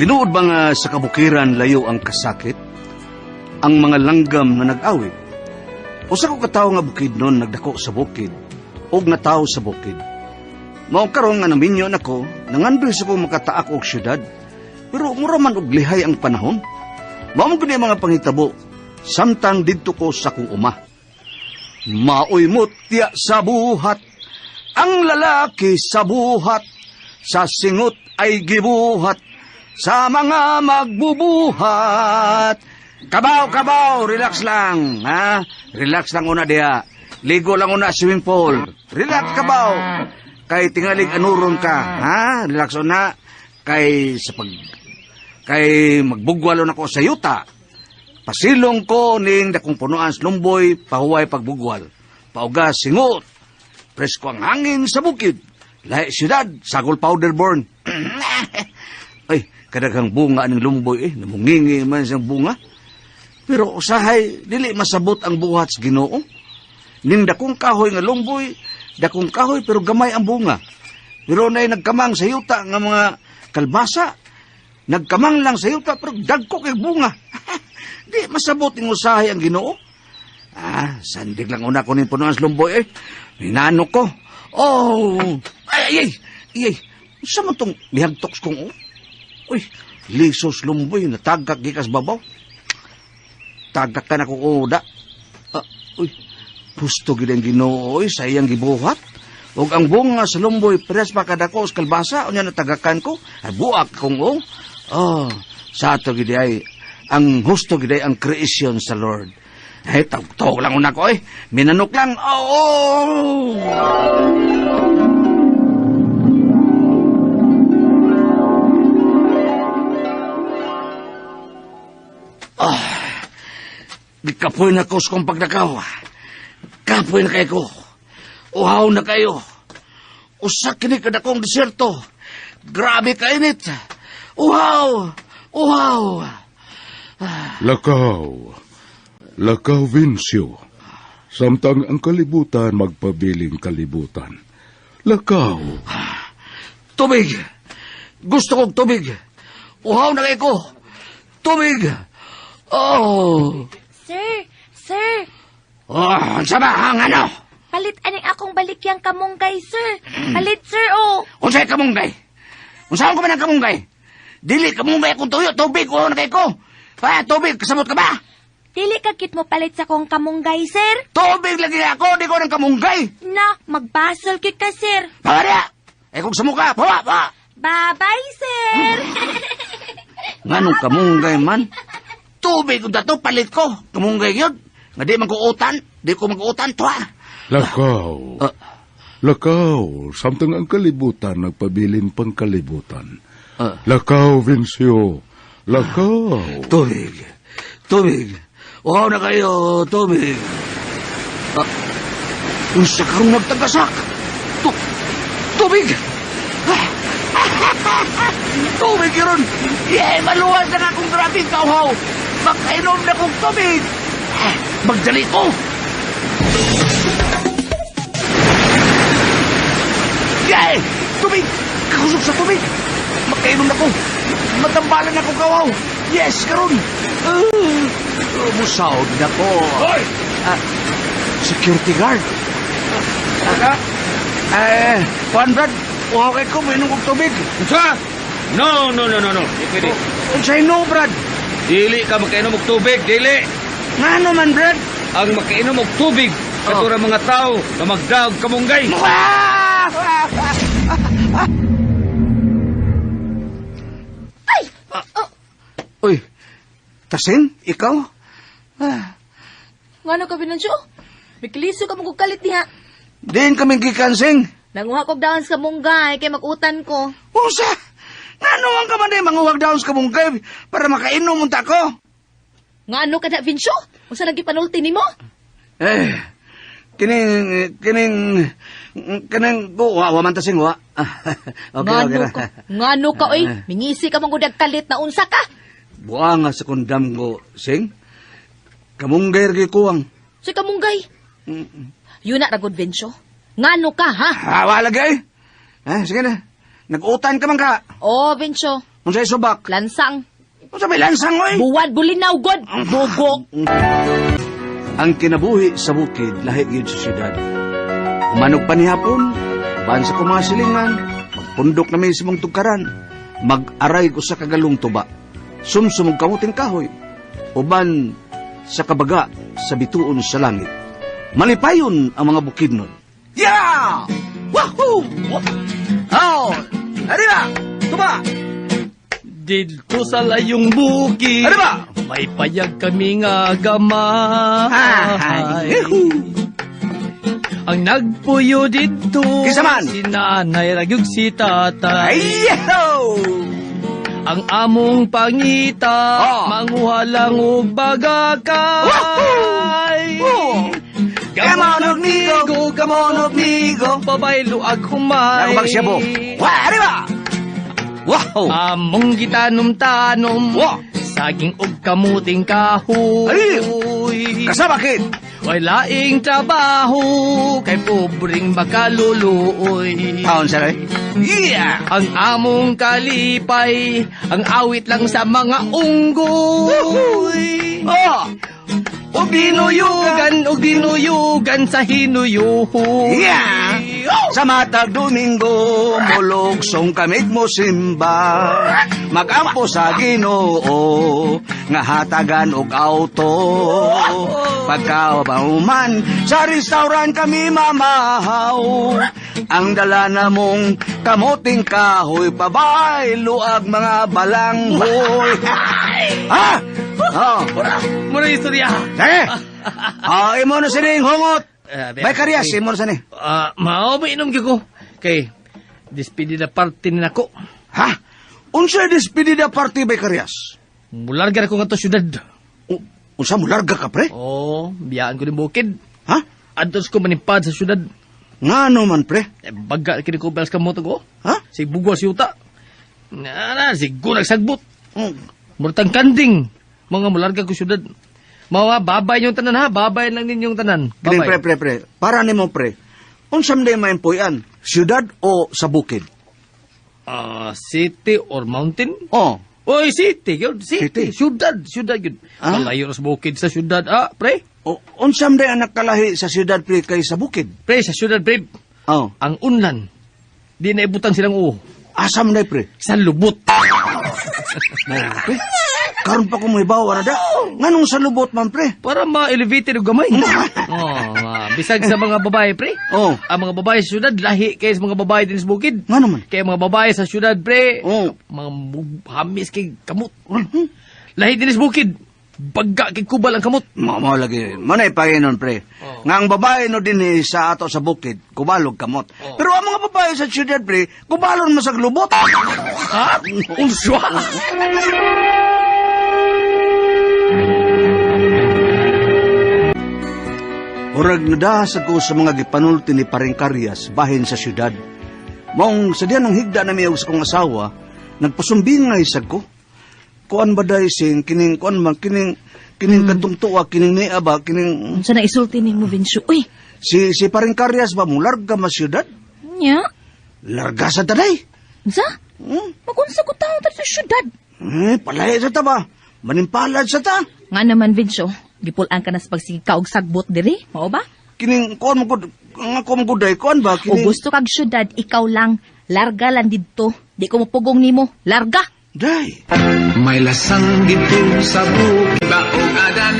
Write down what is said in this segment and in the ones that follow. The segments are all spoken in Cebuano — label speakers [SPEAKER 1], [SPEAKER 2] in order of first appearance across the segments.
[SPEAKER 1] Tinuod ba nga sa kabukiran layo ang kasakit? Ang mga langgam nga nag-awit. Usa ko katawo nga bukidnon nagdako sa bukid ug natawo sa bukid. Mao karon nga naminyo nako, nangandoy sa ko makataak og syudad. Pero mura man og lihay ang panahon. Mao man gud ni ang mga panghitabo samtang didto ko sa akong uma. Maoy mutya sa buhat, ang lalaki sa buhat, sa singot ay gibuhat, sa mga magbubuhat. Kabaw, kabaw, relax lang, ha? Relax lang una diha. Ligo lang una swimming pool. Relax, kabaw. Kay tingalig anuron ka, ha? Relax una. Kay sa pag kay magbugwalo na ko sa yuta. Pasilong ko ning dakong punuan sa lumboy, pahuway pagbugwal. Pauga singot. Presko ang hangin sa bukid. Lahi siyudad, sagol powder born. Ay, kadaghang bunga ning lumboy eh. Namungingi man siyang bunga. Pero usahay, dili masabot ang buhat sa Ginoo. Ning dakong kahoy nga lumboy, dakong kahoy pero gamay ang bunga. Pero nay nagkamang sa yuta nga mga kalbasa. Nagkamang lang sa yuta pero dagko kay bunga. Di masabot ning usahay ang Ginoo. Ah, sandig lang una ko ning punuan sa lumboy eh. Ninano ko. Oh, ay ay ay. Ay, unsa man tong mihagtok kong oh? Uy, lisos lumboy natagak gikas babaw. Tagak ka na ko uda. Ah, uy, gusto gid ang Ginoo oy sa iyang gibuhat. Ug ang bunga sa lumboy press pa kadako sa kalbasa unya natagakan ko. Ay buak kong oh. Oh, sa ato gid ay ang husto gid ay ang creation sa Lord. Ay, tawag lang una ko eh. Minanok lang. Oh! Ah, gikapoy na ko sa kong pagdakaw. Kapoy na kayo ko. Uhaw na kayo. Usa kini kadakong diserto. Grabe kainit. Uhaw! Uhaw!
[SPEAKER 2] Lakaw. Lakaw, Vincio. Samtang ang kalibutan magpabiling kalibutan. Lakaw.
[SPEAKER 1] Tubig! Gusto kong tubig! Uhaw na kayo ko! Tubig! Oh!
[SPEAKER 3] Sir, sir,
[SPEAKER 1] Oh, unsa ba ang ano?
[SPEAKER 3] palit aning akong balikyang kamunggay, sir. Palit, sir, oh.
[SPEAKER 1] Unsay kamunggay? Unsaon ko man ang kamunggay? Dili kamunggay akong tuyo, tubig uhaw na kayo ko. Pa, tubig, kasabot ka ba?
[SPEAKER 3] Dili ka kit mo palit sa kong kamunggay, sir.
[SPEAKER 1] Tubig lagi ako, di ko ng kamunggay.
[SPEAKER 3] Na, magbasol kit ka, sir.
[SPEAKER 1] Pawa Eh kung sa mukha, pawa, pawa.
[SPEAKER 3] Bye-bye, sir.
[SPEAKER 1] Nganong kamunggay man? Tubig ug dato palit ko. Kamunggay yun. Nga di man ko utan, di ko mag-utan tuwa.
[SPEAKER 2] Lakaw.
[SPEAKER 1] Ah.
[SPEAKER 2] Lakaw. Samtang ang kalibutan nagpabilin pang kalibutan.
[SPEAKER 1] Ah.
[SPEAKER 2] Lakaw, Vincio. Lakaw.
[SPEAKER 1] Tubig. Tubig. Uhaw na kayo, tubig. Ah, unsa karong nagtagasak? Tubig! Tubig yun! Yeah, maluwas na nga akong grabe kauhaw! Makainom na kong tubig! Ah, magdali ko! Yeah! Tubig! Kakusog sa tubig! Makainom na ko! Matambalan na ko kawaw! Yes, karon! Musaod na ko!
[SPEAKER 4] Hoy!
[SPEAKER 1] Ah, security guard! Ah, eh, Juan Brad, uhaw kay ko, mainom kong tubig.
[SPEAKER 4] Unsa? No, no, no, no, no. Di pwede.
[SPEAKER 1] Unsay no, Brad?
[SPEAKER 4] Dili ka makainom og tubig, dili.
[SPEAKER 1] Ngano man, Brad?
[SPEAKER 4] Ang makainom og tubig
[SPEAKER 1] Oh.
[SPEAKER 4] katura mga tao nga magdaog kamunggay.
[SPEAKER 3] Ay!
[SPEAKER 1] Ah. Uy, Tasing, ikaw? Ah,
[SPEAKER 3] Ngano ka, Binancio? Mikliso ka mong kalit diha.
[SPEAKER 1] diin kami gikansing.
[SPEAKER 3] Nanguha kog dahon sa kamunggay kay mag-utan ko.
[SPEAKER 1] Unsa? Ngano ang ka man eh, manguwag daon sa kamunggay para makainom unta ko?
[SPEAKER 3] Ngano ka na, Vincio? Unsa lagi panulti nimo?
[SPEAKER 1] Eh, kining, kining, kining, wa, wa man tasing, wa. Okay, okay
[SPEAKER 3] Ngano
[SPEAKER 1] na.
[SPEAKER 3] ka? Ngano ka, oy? Mingisi ka mong gudag kalit na unsa ka?
[SPEAKER 1] Buang nga sa kundam ko, sing. Kamunggay rin kuwang.
[SPEAKER 3] Sa kamunggay. Yun na, ragod, Vincio. Ngano ka, ha?
[SPEAKER 1] Ah, wala gay. Eh, sige na. Nag-utan ka man ka.
[SPEAKER 3] Oh, Vincio.
[SPEAKER 1] Unsay subak?
[SPEAKER 3] Lansang.
[SPEAKER 1] Unsa may lansang oy?
[SPEAKER 3] Buwad bulinaw god. Bugo.
[SPEAKER 1] Ang kinabuhi sa bukid lahi gyud sa syudad. Umanog pa ni hapon, uban sa kong mga silingan, magpundok na may simong tugkaran, mag-aray ko sa kagalong tuba, sumsumog kamuting kahoy, uban sa kabaga sa bituon sa langit. Malipayon ang mga bukidnon. Yeah! Wahoo! Oh! Arriba! Tuba!
[SPEAKER 5] Didto sa layong bukid.
[SPEAKER 1] Ano ba?
[SPEAKER 5] May payag kami nga gamay.
[SPEAKER 1] Yuhu!
[SPEAKER 5] Ang nagpuyo didto.
[SPEAKER 1] Kinsa man?
[SPEAKER 5] Si nanay ragyog si tatay.
[SPEAKER 1] Ay-yo!
[SPEAKER 5] Ang among pangita.
[SPEAKER 1] Ah.
[SPEAKER 5] Manguha lang og bagakay.
[SPEAKER 1] Wahoo! Come on, og nigo, come on, og nigo.
[SPEAKER 5] Pabaylo ag humay.
[SPEAKER 1] Ako magsiyabo. Wa, arriba! Wow!
[SPEAKER 5] Among gitanom-tanom.
[SPEAKER 1] Wa!
[SPEAKER 5] Saging og kamuting kahoy.
[SPEAKER 1] Kasabakit!
[SPEAKER 5] Way laing trabaho kay pobreng makaluluoy.
[SPEAKER 1] Taon sa rin? Yeah!
[SPEAKER 5] Ang among kalipay, ang awit lang sa mga unggoy.
[SPEAKER 1] Oh!
[SPEAKER 5] Og dinuyugan, og dinuyugan sa hinuyuhoy.
[SPEAKER 1] Yeah! Sa matag Domingo, mulugsong kamig mo simba. Magampo sa Ginoo, nga hatagan og auto. Pagkabauman, sa restaurant kami mamahaw. Ang dala na mong kamuting kahoy, pabay, luag mga balanghoy. Ha? Oh.
[SPEAKER 5] Muna istorya.
[SPEAKER 1] Sige! Ah, imo na sining hungot.
[SPEAKER 5] Eh,
[SPEAKER 1] Bay Karias, imo na sini.
[SPEAKER 5] Ah, mao ba inom gyud ko? Kay despedida party ni nako.
[SPEAKER 1] Ha? Unsa despedida party Bay Karias?
[SPEAKER 5] Mularga ko ngadto syudad.
[SPEAKER 1] Unsa mo larga ka pre?
[SPEAKER 5] Oh, biyaan ko ni bukid.
[SPEAKER 1] Ha?
[SPEAKER 5] Adtos ko manimpad sa syudad.
[SPEAKER 1] Ngano man pre?
[SPEAKER 5] Eh, baga kini ko belas kamot ko.
[SPEAKER 1] Ha?
[SPEAKER 5] Si bugwa si uta. Na na, siguro nagsagbot.
[SPEAKER 1] Mm.
[SPEAKER 5] Murtang kanding. Mga mularga ko syudad. Mawa, babay niyong tanan ha. Babay lang ninyong tanan.
[SPEAKER 1] Kining
[SPEAKER 5] Babay.
[SPEAKER 1] pre pre pre. Para nimo pre. Unsa man day maimpuyan? Syudad o sa bukid?
[SPEAKER 5] Ah, city or mountain?
[SPEAKER 1] Oh.
[SPEAKER 5] Oy, city, yun. City.
[SPEAKER 1] City.
[SPEAKER 5] Syudad, syudad yun.
[SPEAKER 1] Ah?
[SPEAKER 5] Malayo ra sa bukid sa syudad. Ah, pre.
[SPEAKER 1] O, unsa man day ang nakalahi sa syudad pre kay sa bukid?
[SPEAKER 5] Pre, sa syudad, pre.
[SPEAKER 1] Oh.
[SPEAKER 5] Ang unlan. Di na ibutang silang uho.
[SPEAKER 1] Asa man day pre?
[SPEAKER 5] Sa lubot.
[SPEAKER 1] Pre. Karon pa ko mohibaw na da. Nganong sa lubot man pre?
[SPEAKER 5] Para ma-elevated og gamay. Oh, bisag sa mga babae, pre.
[SPEAKER 1] Oh.
[SPEAKER 5] Ang mga babae sa syudad, lahi kay sa mga babae din sa bukid.
[SPEAKER 1] Ngano man?
[SPEAKER 5] Kaya mga babae sa syudad, pre,
[SPEAKER 1] Oh.
[SPEAKER 5] mga hamis kay kamot. Lahi din sa bukid. Bagga kay kubal ang kamot.
[SPEAKER 1] Mao lagi. Manay Panginoon pre.
[SPEAKER 5] Oh.
[SPEAKER 1] Nga ang babae no din sa ato sa bukid, kubalog kamot.
[SPEAKER 5] Oh.
[SPEAKER 1] Pero ang mga babae sa syudad pre, kubalon man sa lubot.
[SPEAKER 5] Ha? Unswa?
[SPEAKER 1] Murag nadahas ako sa mga gipanulti ni Paring Karyas bahin sa syudad. Maong sa diyan ang higda na miyaw sa kong asawa, nagpasumbingay sa ko. Kuan ba day sing kining kuan man kining kining kadtong tuwa kining niya ba kining
[SPEAKER 3] Unsa na isulti nimo Vincio? Uy,
[SPEAKER 1] si si Paring Karyas ba mo larga mas syudad?
[SPEAKER 3] nya.
[SPEAKER 1] Larga sa taday.
[SPEAKER 3] Unsa?
[SPEAKER 1] Hmm?
[SPEAKER 3] Magunsa ko taon ta sa syudad.
[SPEAKER 1] Eh, palahi sa ta ba? Manimpalad sa ta.
[SPEAKER 3] Nga naman Vincio, gipulan ka na sa pagsigig ka og sagbot diri, mao ba?
[SPEAKER 1] Kining kuan mo gud nga kuan mo gud day kuan ba
[SPEAKER 3] O
[SPEAKER 1] kining
[SPEAKER 3] gusto kag syudad, ikaw lang. Larga lang didto. Di ko mopugong nimo. Larga.
[SPEAKER 1] Day.
[SPEAKER 6] May lasang dito sa bukid baong adan.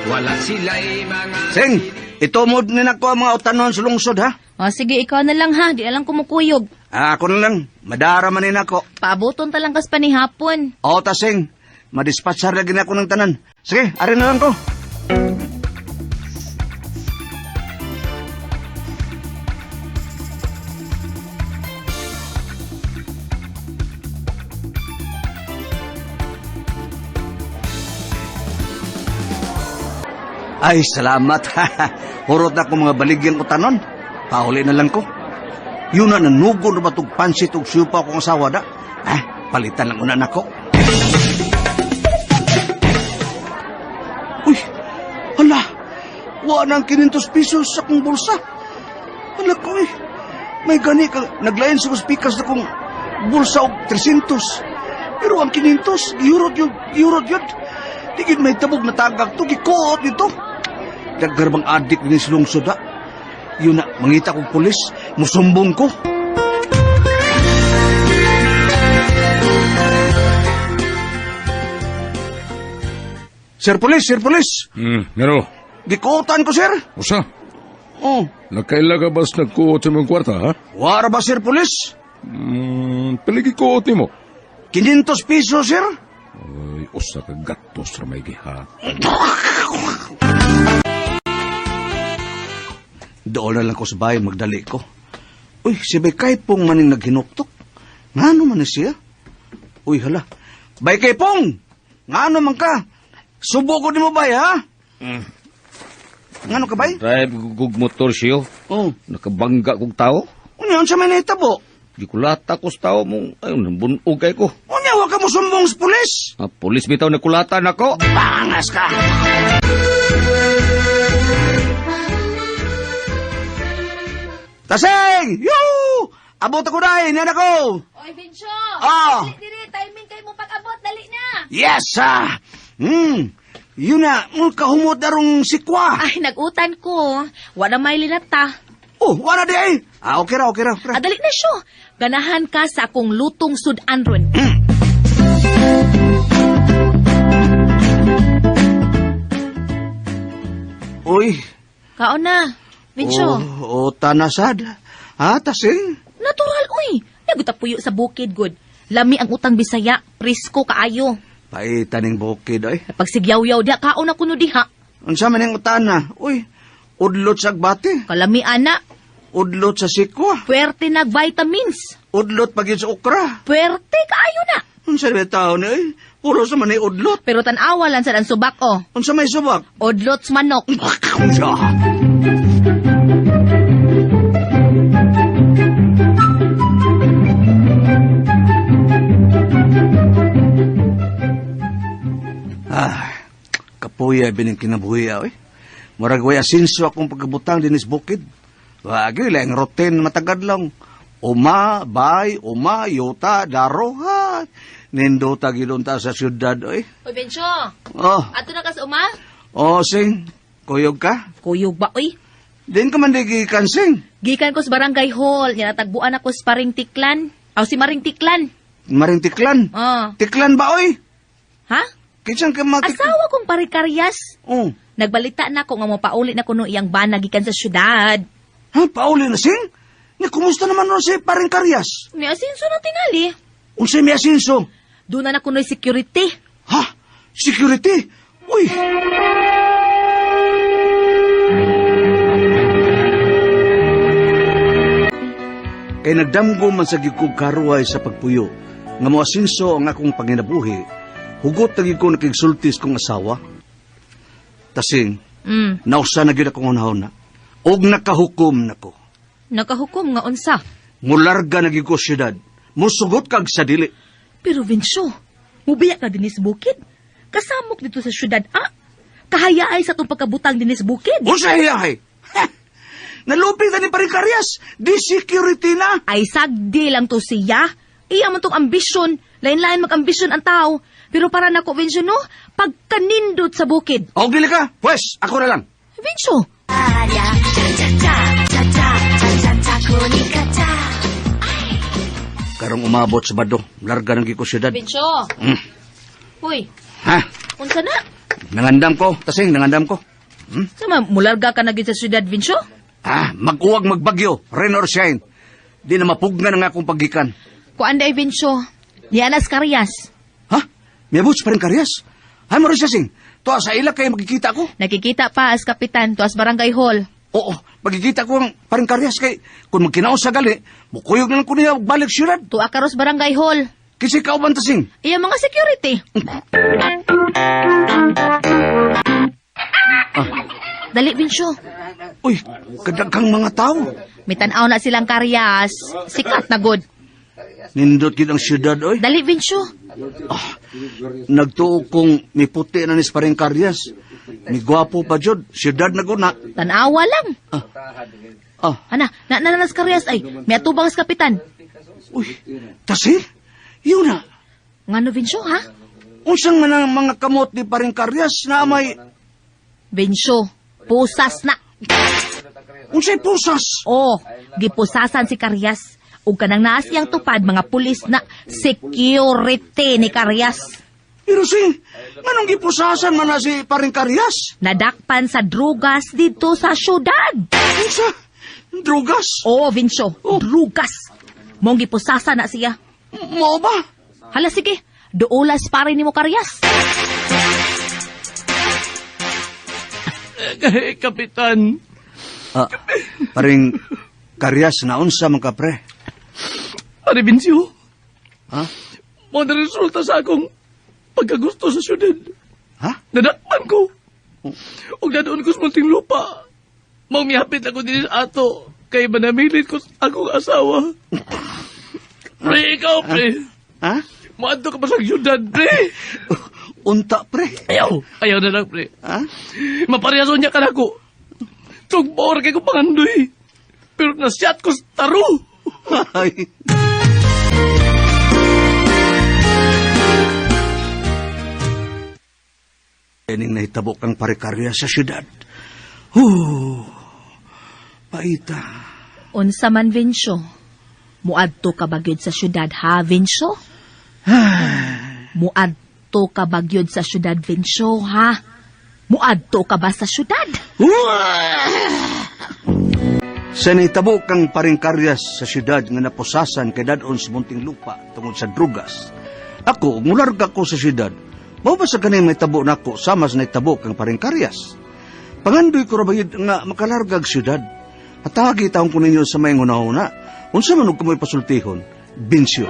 [SPEAKER 6] Wala sila'y mga
[SPEAKER 1] Sing, ito mo ni nako ang mga utanon sa lungsod ha.
[SPEAKER 3] O sige, ikaw na lang ha. Di na lang kumukuyog.
[SPEAKER 1] Ah, ako na lang. Madara man ni nako.
[SPEAKER 3] Paaboton ta lang kas panihapon.
[SPEAKER 1] O ta sing, madispatchar lagi na ako ng tanan. Sige, ari na lang ko. Ay, salamat. Hurot na ko mga baligyan ko tanon. Pauli na lang ko. Yun na nanugo na ba itong pansit ug siupa akong asawa da? Ah, palitan lang una nako. Uy, hala, wa nang 500 pesos sa akong bulsa. Hala ko eh. May gani ka, naglain sa pikas na kong bulsa og 300. Pero ang 500, gihurot yun, gihurot yun. Di gyud may tabog na tagak to, gikuot dito. Daggar bang adik ni lungsod ha? Yun na, mangita kong pulis, musumbong ko. Sir Pulis, Sir Pulis,
[SPEAKER 2] Ngano?
[SPEAKER 1] gikuotan ko, sir.
[SPEAKER 2] Usa,
[SPEAKER 1] Oh,
[SPEAKER 2] nakaila ka bas nagkuot sa imong kwarta, ha?
[SPEAKER 1] wara ba, Sir Pulis?
[SPEAKER 2] Paligi kuot nimo.
[SPEAKER 1] 500 piso, sir.
[SPEAKER 2] Ay, usa ka gatos ra may gihat.
[SPEAKER 1] Doon na lang ko sa bahay, magdali ko. Uy, si Bekay Pong maning naghinuktok. Ngano man ni siya? Uy, hala. Bekay Pong! Ngano man ka? Subo ko ni mo bay, ha? Ngano ka bay?
[SPEAKER 4] Drive gug motor siyo.
[SPEAKER 1] Oh.
[SPEAKER 4] Nakabangga kog tao.
[SPEAKER 1] Unya, unsa may nahitabo?
[SPEAKER 4] Gikulata ko sa tao mo. Ayun, bunog kay ko.
[SPEAKER 1] Unya, wa ka mo sumbong sa pulis.
[SPEAKER 4] Ah, pulis bitaw nakulata nako.
[SPEAKER 1] Bangas ka! Taseng! Yoo! Abot ako dahil, yan ako!
[SPEAKER 3] Oy, Bencho!
[SPEAKER 1] Ah!
[SPEAKER 3] Dali, dili, timing kay mo pag-abot. Dali na!
[SPEAKER 1] Yes, ah! Yun na, kahumot na rong sikwa.
[SPEAKER 3] Ay, nag-utan ko. Wala may linata.
[SPEAKER 1] Oh, wala di ay. Ah, okay ra, okay ra. Okay ra.
[SPEAKER 3] Adali na siyo. Ganahan ka sa akong lutong sudan ron.
[SPEAKER 1] Uy.
[SPEAKER 3] Kaon na, Bencho.
[SPEAKER 1] Oh, oh, tanasad. Ha, tasing?
[SPEAKER 3] Natural, uy. Nagutapuyo sa bukid, good. Lami ang utang Bisaya. Presko kaayo.
[SPEAKER 1] Paita ning bukid, ay.
[SPEAKER 3] Pagsigyaw-yaw diha, kaon na kuno diha.
[SPEAKER 1] Unsa man ning utana? Uy, udlot sa agbate.
[SPEAKER 3] Kalami ana.
[SPEAKER 1] Udlot sa sikwa.
[SPEAKER 3] Puwerte nag vitamins.
[SPEAKER 1] Udlot pagid sa okra.
[SPEAKER 3] Puwerte kaayo na.
[SPEAKER 1] Unsa ba tao ni ay? Puro sa man ni udlot.
[SPEAKER 3] Pero tan-awa lang sa ang subak, oh.
[SPEAKER 1] Unsa may subak?
[SPEAKER 3] Odlot sa manok.
[SPEAKER 1] Ah, kapuya bining kinabuhi eh. Murag way asinso akong pagkabutang dinis bukid. Wagi lang rotin matagad lang. Uma, bay, uma, yuta, daro, ha. Nindota gilunta sa syudad, oy.
[SPEAKER 3] Uy, Bencho.
[SPEAKER 1] Oh,
[SPEAKER 3] Ato na ka sa uma?
[SPEAKER 1] oh, sing. Kuyog ka?
[SPEAKER 3] Kuyog ba, uy?
[SPEAKER 1] Din ka man di gikan, sing.
[SPEAKER 3] Gikan ko sa barangay hall. Yanatagbuan ako sa paring tiklan. Aw, si Maring Tiklan.
[SPEAKER 1] Maring tiklan.
[SPEAKER 3] Oh.
[SPEAKER 1] Tiklan ba, oy?
[SPEAKER 3] Ha?
[SPEAKER 1] Kinsang ka matik...
[SPEAKER 3] Asawa kong parikaryas.
[SPEAKER 1] Oh.
[SPEAKER 3] Nagbalita na ko nga mopauli na kuno iyang bana gikan sa syudad.
[SPEAKER 1] Ha, pauli na, sing? Ni, kumusta naman ron si paring Karyas?
[SPEAKER 3] Ni asinso na tingali.
[SPEAKER 1] Unsay may asinso?
[SPEAKER 3] Doon na na kuno'y security.
[SPEAKER 1] Ha? Security? Uy! Kay nagdamgo man sa gid kog karuhay sa pagpuyo, nga moasinso ang akong panginabuhi, hugot na gid ko nakigsultis kong asawa. Tasing, nausa na gyud akong hunahuna, og nakahukom nako.
[SPEAKER 3] Nakahukom nga unsa.
[SPEAKER 1] Mularga na gyud ko syudad, musugot kag sa dili.
[SPEAKER 3] Pero Vincio, mubiya ka dinis bukid. Kasamok dito sa syudad, ah. Kahayaay sa itong pagkabutang dinis bukid.
[SPEAKER 1] Unsa hiyahay? Ha! Nalupig na ni paring Karyas, di security na.
[SPEAKER 3] Ay sagdi lang to siya. Iya man tong ambisyon. Lain-lain mag-ambisyon ang tao. Pero para nako, Vincio, no? Pagkanindot sa bukid.
[SPEAKER 1] O, dili ka. Pwes, ako na lang.
[SPEAKER 3] Vincio,
[SPEAKER 1] Karong umabot sa bado, larga ng giko syudad.
[SPEAKER 3] Vincio. Uy,
[SPEAKER 1] Ha?
[SPEAKER 3] unsa na?
[SPEAKER 1] Nangandam ko, tasing, nangandam ko.
[SPEAKER 3] Sama, mularga ka na gyud sa syudad, Vincio?
[SPEAKER 1] Ah, mag-uwag magbagyo, rain or shine. Di na mapugnan ang akong paggikan.
[SPEAKER 3] Kuan day, Vincio. Ni Anas Carias.
[SPEAKER 1] Ha? Miabot sa paring Karyas? Hay, mo rin siya, sing. Tuwa sa ila kay magkikita ko.
[SPEAKER 3] Nakikita pa as kapitan to as barangay hall.
[SPEAKER 1] Oo, magkikita ko ang paring Karyas kay kung magkinaon sa gali, mukuyog na lang ko niya balik syudad.
[SPEAKER 3] Tuwa karos barangay hall.
[SPEAKER 1] Kasi kauban tasing.
[SPEAKER 3] Iya mga security. Dali, Vincio.
[SPEAKER 1] Uy, kadaghang mga tao.
[SPEAKER 3] Mitanaw na silang Carias. Sikat na good.
[SPEAKER 1] Nindot gid ang syudad, oy.
[SPEAKER 3] Dali, Vincio.
[SPEAKER 1] Nagtuo kong miputi na nis paring Karyas. Mi gwapo pa jud, syudad na guna.
[SPEAKER 3] Tanawa lang.
[SPEAKER 1] Ah,
[SPEAKER 3] Ana, na na nas Carias ay. May atubang sa kapitan.
[SPEAKER 1] uy, tasi? Yun na.
[SPEAKER 3] Ngano, Vincio, ha?
[SPEAKER 1] Unsang man ang mga kamot ni paring Karyas na may
[SPEAKER 3] Vincio, pusas na.
[SPEAKER 1] Unsay pusas?
[SPEAKER 3] Oh, gipusasan si Karyas. Ug kanang naas iyang tupad mga pulis na security ni Karyas.
[SPEAKER 1] Pero si, nganong gipusasan man na si paring Karyas?
[SPEAKER 3] Nadakpan sa drugas dito sa syudad.
[SPEAKER 1] Unsa? Drugas?
[SPEAKER 3] Oh, Vincio, drugas. Mong gipusasan na siya.
[SPEAKER 1] Mao ba?
[SPEAKER 3] Hala sige, duolas pare nimo Karyas.
[SPEAKER 5] Eh, Kapitan,
[SPEAKER 1] Ah, paring Karyas na unsa man ka pre?
[SPEAKER 5] Pare Vincio,
[SPEAKER 1] Ha?
[SPEAKER 5] mo na resulta sa akong pagkagusto sa syudad.
[SPEAKER 1] Ha?
[SPEAKER 5] Nadakpan ko. Ug nadoon ko sa munting lupa. Mamihapit ako din sa ato. Kay manamilit ko sa akong asawa. Pre, ikaw, pre.
[SPEAKER 1] Ha?
[SPEAKER 5] Maadto ka pa sa syudad, pre.
[SPEAKER 1] Unta pre.
[SPEAKER 5] Ayaw. Ayaw na lang, pre.
[SPEAKER 1] Ha?
[SPEAKER 5] Maparehaso niya ka na ko. Tugbor kay ko pangandoy. Pero nasyat ko sa taro.
[SPEAKER 1] Ay. Ining nahitabo kang parikarya sa syudad. Huh. Paita.
[SPEAKER 3] Unsa man Vincio? Muadto ka ba gyud sa syudad ha, Vincio? Muadto ka ba gyud sa syudad, Vincio, ha? Muadto ka ba sa syudad?
[SPEAKER 1] Sa nahitabo kang paringkaryas sa syudad nga napusasan kay dadon sa munting lupa tungod sa drugas. Ako, mularga ko sa syudad. Mao ba sa kaning nahitabo nako sama sa nahitabo kang paringkaryas? Pangandoy ko ra ba yun nga makalarga og syudad? Hatagi taon ko ninyo sa may hunahuna. Unsa man og kamoy pasultihon? Binsyo.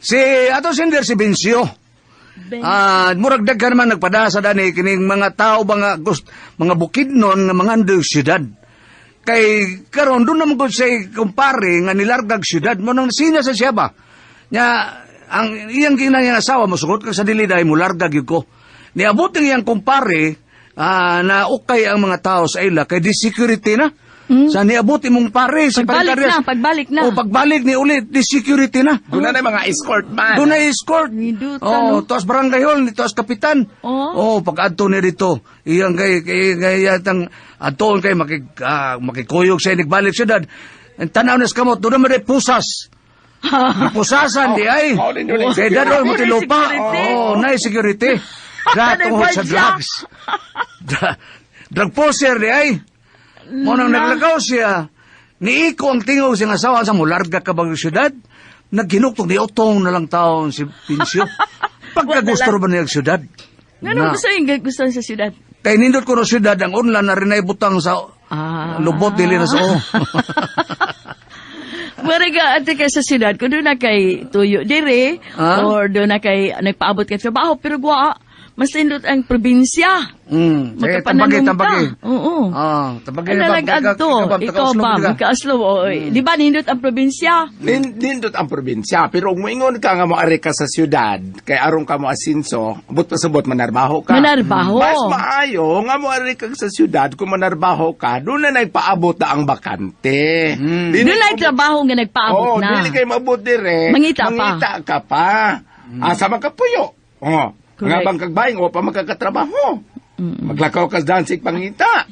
[SPEAKER 1] Si ato sender si Binsyo. Ah, murag daghan man nagpadasa dani kining mga tao ba nga gust mga bukidnon nga mga andoy syudad. Kay karon doon naman gud say kumpare nga nilargag syudad mo nang sina sa siya ba. Nya ang iyang gina niyang asawa mosugot ka sa dili dahil mulargag gyud ko. Niabot ang iyang kumpare na okay ang mga tao sa ila kay di security na. Sa niabot imong pare sa
[SPEAKER 7] Pagbalik
[SPEAKER 1] Paricarrias.
[SPEAKER 7] na, pagbalik na.
[SPEAKER 1] O pagbalik ni ulit di security na.
[SPEAKER 8] Doon na mga escort man.
[SPEAKER 1] Doon na escort.
[SPEAKER 7] Niduta,
[SPEAKER 1] Oh,
[SPEAKER 7] no?
[SPEAKER 1] tuas barangay hall, tuas kapitan.
[SPEAKER 7] Oh.
[SPEAKER 1] Oh, pag adto ni dito, iyang kay kay kay yatang adtoon kay makik makikuyog sa inigbalik syudad. Ang tanaw nas kamot doon naman pusas. Pusasan di ay.
[SPEAKER 8] Oh, din doon ay
[SPEAKER 1] Kay dadol mo tilupa.
[SPEAKER 7] Security.
[SPEAKER 1] Oh, na security. Tungod sa drugs. Drug poser di ay. Mo nang naglagaw siya. Niiko ang tingog siyang asawa sa mularga ka bang syudad. Naghinuktong ni Otong na lang taon si Pinsyo. Pagkagusto ba niya ang syudad?
[SPEAKER 7] Nga nung gusto yung gusto sa syudad?
[SPEAKER 1] Kay nindot ko no syudad, ang unla na rin ay butang sa lubot dili na sa o.
[SPEAKER 7] Mariga ate kay sa syudad, kung doon na kay tuyo dire,
[SPEAKER 1] Ah?
[SPEAKER 7] or doon na kay nagpaabot kay trabaho, pero gwa, mas nindot ang probinsya.
[SPEAKER 1] Sige, tabagi,
[SPEAKER 7] Magkapananong
[SPEAKER 1] tabagi.
[SPEAKER 7] ka. Oo.
[SPEAKER 1] Ah, tabagi.
[SPEAKER 7] Ano nag-adto? Ikaw ba? Ikaw oo. Di ba nindot ang probinsya?
[SPEAKER 8] Nindot ang probinsya, pero kung moingon ka nga moari ka sa syudad, kay aron ka mo asinso, but pasabot manarbaho ka.
[SPEAKER 7] Manarbaho.
[SPEAKER 8] Mas maayo nga moari ka sa syudad kung manarbaho ka, doon na nagpaabot na ang bakante. Dili
[SPEAKER 7] Doon na trabaho nga nagpaabot
[SPEAKER 8] Oo,
[SPEAKER 7] na.
[SPEAKER 8] dili kay maabot dire.
[SPEAKER 7] Mangita pa.
[SPEAKER 8] Mangita ka pa. Asa man ka puyo. Oh, nga
[SPEAKER 7] Correct.
[SPEAKER 8] bang kagbayng o pa magkakatrabaho. Maglakaw ka sa dancing pangita.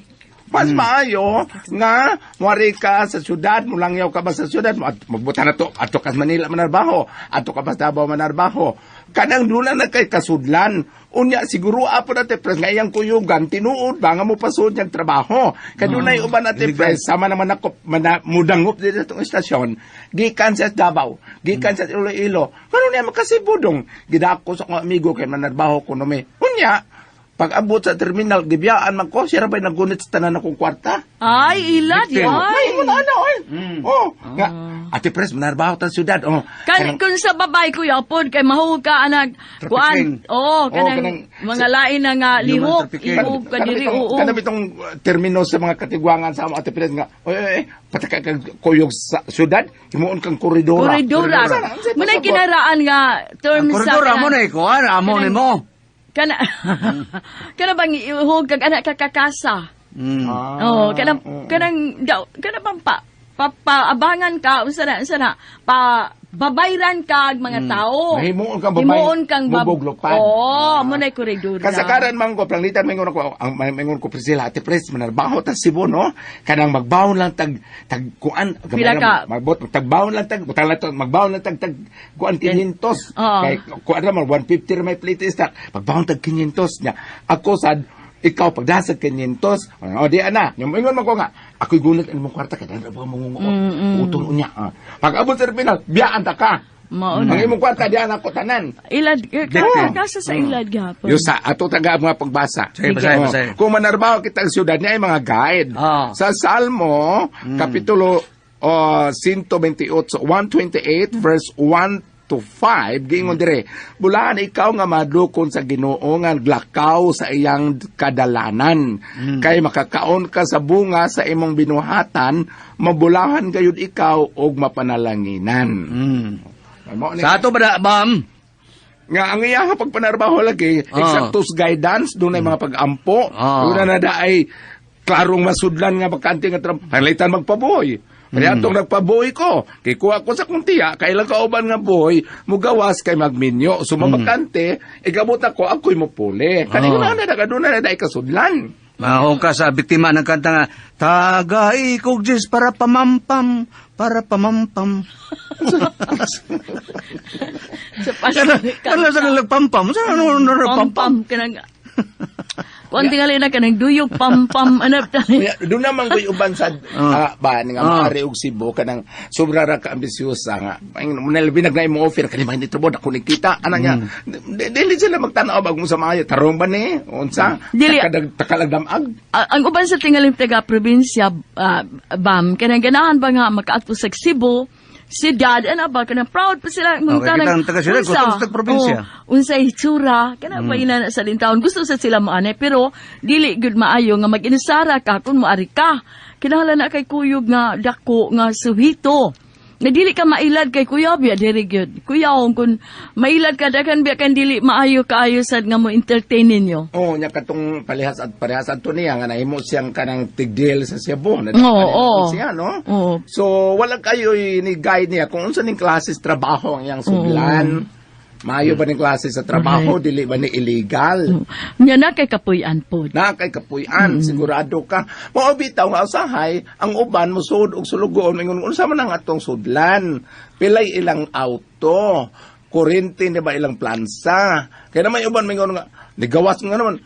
[SPEAKER 8] Mas maayo nga muari ka sa syudad, mulangyaw ka ba sa syudad, mo at magbuta na to, ato ka sa Manila manarbaho, ato ka pa sa Davao manarbaho. Kanang dula na kay kasudlan. Unya siguro apo na te pres nga iyang kuyugan tinuod ba nga mo pasud niyang trabaho. Kay dunay uban ate pres sama naman ako mana, mudangop dito sa itong istasyon. Gikan sa Davao, gikan sa Iloilo. Ngano niya makasibudong gidako sa akong amigo kay manarbaho ko no me. Unya pag abot sa terminal, gibiyaan man ko, siya ra ba'y nagunit sa tanan akong kwarta?
[SPEAKER 7] Ay, ilad,
[SPEAKER 8] May
[SPEAKER 7] ay.
[SPEAKER 8] mo na ano, oy. Oh, nga, Ate Pres, manarbaho ta sa syudad. Oh,
[SPEAKER 7] Kan, kung sa babae ko yapon, kay mahuog ka, anak.
[SPEAKER 1] Trafficking.
[SPEAKER 7] Kuan, oo, kanang,
[SPEAKER 8] kanang-
[SPEAKER 7] mga lain na nga,
[SPEAKER 1] Human
[SPEAKER 7] lihok,
[SPEAKER 1] trafficking.
[SPEAKER 7] ihog ka diri, oo.
[SPEAKER 8] Kanang itong termino sa mga katigwangan sa amo, Ate Pres, nga, oy, oy, oy, pataka kag kuyog sa syudad, himuon kang koridora.
[SPEAKER 7] Koridora.
[SPEAKER 8] Sana, ang
[SPEAKER 7] Muna'y
[SPEAKER 8] pasabot.
[SPEAKER 7] kinaraan nga term
[SPEAKER 1] Ang
[SPEAKER 7] sa
[SPEAKER 1] koridor, amo na ikuan, amo ni mo.
[SPEAKER 7] Kana kana bang ihog kag anak ka kakasa.
[SPEAKER 8] Ah,
[SPEAKER 7] Oh, kanang kanang daw kana bang pa papaabangan ka unsa na pa babayran ka ang mga tao.
[SPEAKER 8] Mahimuon kang babay-
[SPEAKER 7] Himuon kang
[SPEAKER 8] mubuglupad.
[SPEAKER 7] Oo, mo na koridor.
[SPEAKER 8] Kasagaran man ko, planglitan mangon ko, ang mangon ko Priscilla, Ate Pres, manarbaho ta Cebu, no? Kanang magbaon lang tag tag kuan, gamay
[SPEAKER 7] Pila
[SPEAKER 8] ra,
[SPEAKER 7] ka?
[SPEAKER 8] Magbot tagbaon lang tag, butang lang to, magbaon lang tag tag kuan 500.
[SPEAKER 7] Oo.
[SPEAKER 8] Kay kuan ra man 150 ra may plate isda. Magbaon tag 500 nya. Ako sad ikaw pagdasag 500. O di ana, yung ingon man ko nga, ako'y gulat ang imong kwarta kay dahil ba mangunguot. Utol unya. Ah. Pag abot sa terminal, biyaan ta ka.
[SPEAKER 7] Mao na.
[SPEAKER 8] Ang imong kwarta diyan ako tanan.
[SPEAKER 7] Ilad ka, kasa sa ilad gapon.
[SPEAKER 8] Yung sa ato taga mga pagbasa.
[SPEAKER 1] Sige, basahin,
[SPEAKER 8] Oo.
[SPEAKER 1] basahin.
[SPEAKER 8] Kung manarbaho kita ang siyudad niya ay mga guide. Sa Salmo, Kapitulo 128, 128, verse 1 to 5, giingon dire, bulaan ikaw nga madukon sa Ginoo nga glakaw sa iyang kadalanan. Kay makakaon ka sa bunga sa imong binuhatan, mabulahan gayud ikaw og mapanalanginan. Mao ni-
[SPEAKER 1] Sa ato ba da, bam?
[SPEAKER 8] Nga ang iya nga pagpanarbaho lagi exactus guidance doon ay mga pagampo, doon na na ay klarong masudlan nga bakante nga trabaho panglitan magpabuhoy. Kaya atong nagpabuhoy ko, kay kuha ko sa kong tiya, kailang kauban nga buhoy, mugawas kay magminyo. So mabakante, igabot ako, ako'y mupuli. Kani na na doon na na kasudlan.
[SPEAKER 1] Mahong ka sa biktima ng kanta nga, Tagay kog Diyos para pamampam, para pamampam.
[SPEAKER 7] Sa pasok.
[SPEAKER 1] Ano sa nagpampam? Sa ano
[SPEAKER 7] Pam
[SPEAKER 1] nagpampam?
[SPEAKER 7] pam kanang Kuan tingali na kanang duyog pam pam ano tayo.
[SPEAKER 8] Kaya doon naman ko'y uban sa ba nga maari og Cebu kanang sobra ra ka ambisyosa nga. Ang nalbinag na imong offer kani man dito ako nikita ana niya. Dili sila magtan-aw bag sa maayo tarong ba ni unsa?
[SPEAKER 7] Dili.
[SPEAKER 8] Takadag takalagdamag.
[SPEAKER 7] Ang uban sa tingaling taga probinsya bam kanang ganahan ba nga makaadto sa Cebu si dad ana ba kanang proud pa sila
[SPEAKER 1] Okay, kitang taga sila, gusto sa taga-probinsya.
[SPEAKER 7] Oh, unsa itsura kana pa ina na sa lintaon gusto sa sila maanay pero dili gud maayo nga mag-inusara ka kung moari ka kinahanglan na kay kuyog nga dako nga suhito na dili ka mailad kay kuya biya diri gyud kuya kung mailad ka daghan biya kan dili maayo kaayo sad nga mo entertain ninyo.
[SPEAKER 8] Oh, nya katong palihas at parehas adto niya nga nahimo siyang kanang tigdil sa Cebu. Na
[SPEAKER 7] Oo, oo.
[SPEAKER 8] siya, no?
[SPEAKER 7] Oo.
[SPEAKER 8] So wala kayo ni guide niya kung unsa ning klase sa trabaho ang iyang sudlan. Maayo ba ning klase sa trabaho, dili ba ni illegal?
[SPEAKER 7] Nya na kay kapuy-an pod.
[SPEAKER 8] Na kay kapuy-an, sigurado ka. Mao bitaw nga usahay ang uban mosuod og sulugoon ingon unsa man ang atong sudlan. Pilay ilang auto, kuryente ni ba ilang plansa. Kaya naman uban mingon nga nigawas nga naman.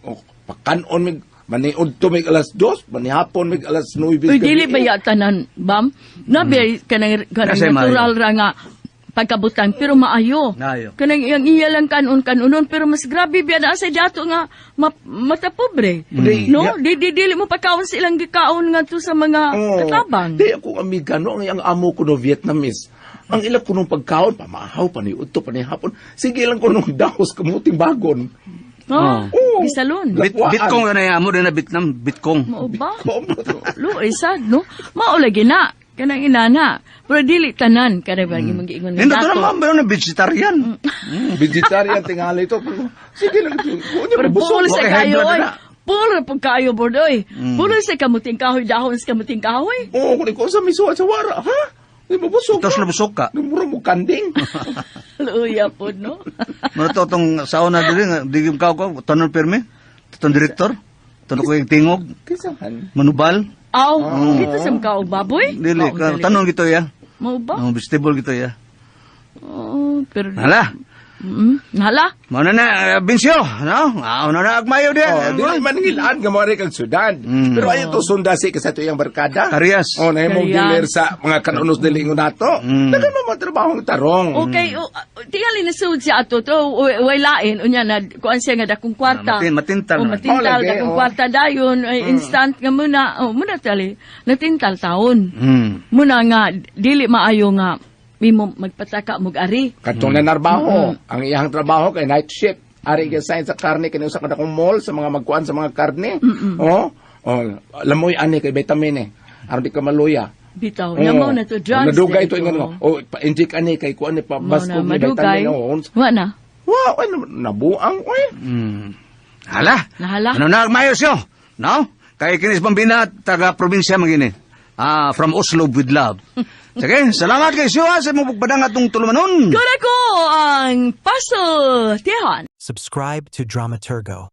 [SPEAKER 8] Oh, pakanon mig maniud to mig 2:00, manihapon mig 9:00.
[SPEAKER 7] Uy, dili ba ya tanan, bam? Nabi kanang kanang
[SPEAKER 1] Kasi maayo.
[SPEAKER 7] natural ra nga pagkabutang pero maayo.
[SPEAKER 1] Maayo.
[SPEAKER 7] Kanang iyang iya lang kanon kanonon pero mas grabe biya na sa dato nga matapobre.
[SPEAKER 8] Di-
[SPEAKER 7] No, di di dili mo pagkaon sa ilang gikaon nga to sa mga
[SPEAKER 8] Oo.
[SPEAKER 7] katabang.
[SPEAKER 8] Di ako amiga no ang iyang amo ko no Vietnamese. Ang ila kunong pagkaon, pamahaw, paniudto, panihapon. Sige lang kunong daos kamuting bagon.
[SPEAKER 7] No?
[SPEAKER 8] Oo.
[SPEAKER 7] Gisalon.
[SPEAKER 8] Lakwaan.
[SPEAKER 1] Bitkong ka na yan, amo din na Vietnam, Bitkong.
[SPEAKER 7] Mao ba?
[SPEAKER 8] Bitcom.
[SPEAKER 7] Luoy sad no. Mao lagi na kanang inana. Pero dili tanan kanang ba imong giingon nga
[SPEAKER 1] Hindi to
[SPEAKER 7] dato.
[SPEAKER 1] naman, meron na vegetarian.
[SPEAKER 8] Vegetarian tingali ito. Sige lang. Kunya,
[SPEAKER 7] Pero
[SPEAKER 8] busog.
[SPEAKER 7] pulo sa
[SPEAKER 1] Okay,
[SPEAKER 7] kayo,
[SPEAKER 1] high blood
[SPEAKER 7] oy.
[SPEAKER 1] na.
[SPEAKER 7] Pulo po kayo, bordoy. Pulo sa kamuting kahoy, dahon sa kamuting kahoy.
[SPEAKER 8] Oo, kung ikaw sa misuwa sa wara, ha? Di mo busog.
[SPEAKER 1] Tapos nabusog ka.
[SPEAKER 8] Mura mo kanding.
[SPEAKER 7] Luya po, no?
[SPEAKER 1] Muna to itong sauna dili, nga, di yung kao ko, tanon pirmi, itong direktor, tanon ko yung tingog,
[SPEAKER 8] Kisahan.
[SPEAKER 1] manubal,
[SPEAKER 7] Aw, dito sa mukha og baboy.
[SPEAKER 1] dili,
[SPEAKER 7] Kaon dili.
[SPEAKER 1] tanon gito ya.
[SPEAKER 7] Mao ba?
[SPEAKER 1] Oh, vegetable gito ya.
[SPEAKER 7] Oo, pero...
[SPEAKER 1] Hala,
[SPEAKER 7] Hala.
[SPEAKER 1] mao na na, Bincio, no? Mao na na, agmayo di.
[SPEAKER 8] Oh, di man ngilaan nga mo kang syudad. Pero ayo to sunda si kasi ito iyang barkada.
[SPEAKER 1] Kariyas.
[SPEAKER 8] Oh, na imong
[SPEAKER 7] Kariyas.
[SPEAKER 8] dealer sa mga kanunos dili ingon nato. Dagan mo trabaho ng tarong.
[SPEAKER 7] Okay, oh, tingali na sud siya ato to, way lain unya na kuan siya nga dakong kwarta.
[SPEAKER 1] Ah, matintal
[SPEAKER 7] Oh,
[SPEAKER 1] man.
[SPEAKER 7] matintal
[SPEAKER 8] Oh, lagi,
[SPEAKER 7] dakong
[SPEAKER 8] oh.
[SPEAKER 7] kwarta dayon, ay, instant nga muna, oh, muna tali, natintal taon. Muna nga dili maayo nga mimo magpataka mog ari.
[SPEAKER 8] Katong nanarbaho, ang iyang trabaho kay night shift. Ari gyud sign sa karne kini usa ka dakong mall sa mga magkuan sa mga karne. Oh, oh, lamoy ani kay vitamin eh. Aron di ka maluya.
[SPEAKER 7] Bitaw, nya mao na to drugs.
[SPEAKER 8] Nadugay
[SPEAKER 7] dito.
[SPEAKER 8] ito ingon mo. Oh, pa-inject ani kay kuan ni pa
[SPEAKER 7] Mao na
[SPEAKER 8] baskog ni
[SPEAKER 7] madugay.
[SPEAKER 8] vitamin oh.
[SPEAKER 7] Wa na.
[SPEAKER 8] Wow, ay, nabuang, oy.
[SPEAKER 1] Hala.
[SPEAKER 7] Nahala.
[SPEAKER 1] Ano na, mayos yo? No? Kay kinis Bambina, taga probinsya magini. Ah, from Oslo with love. Sige, salamat kay siyo ha, sa imong pagpadang atong tulumanon.
[SPEAKER 7] Kuna ko ang Puzzle Tihan.
[SPEAKER 9] Subscribe to Dramaturgo.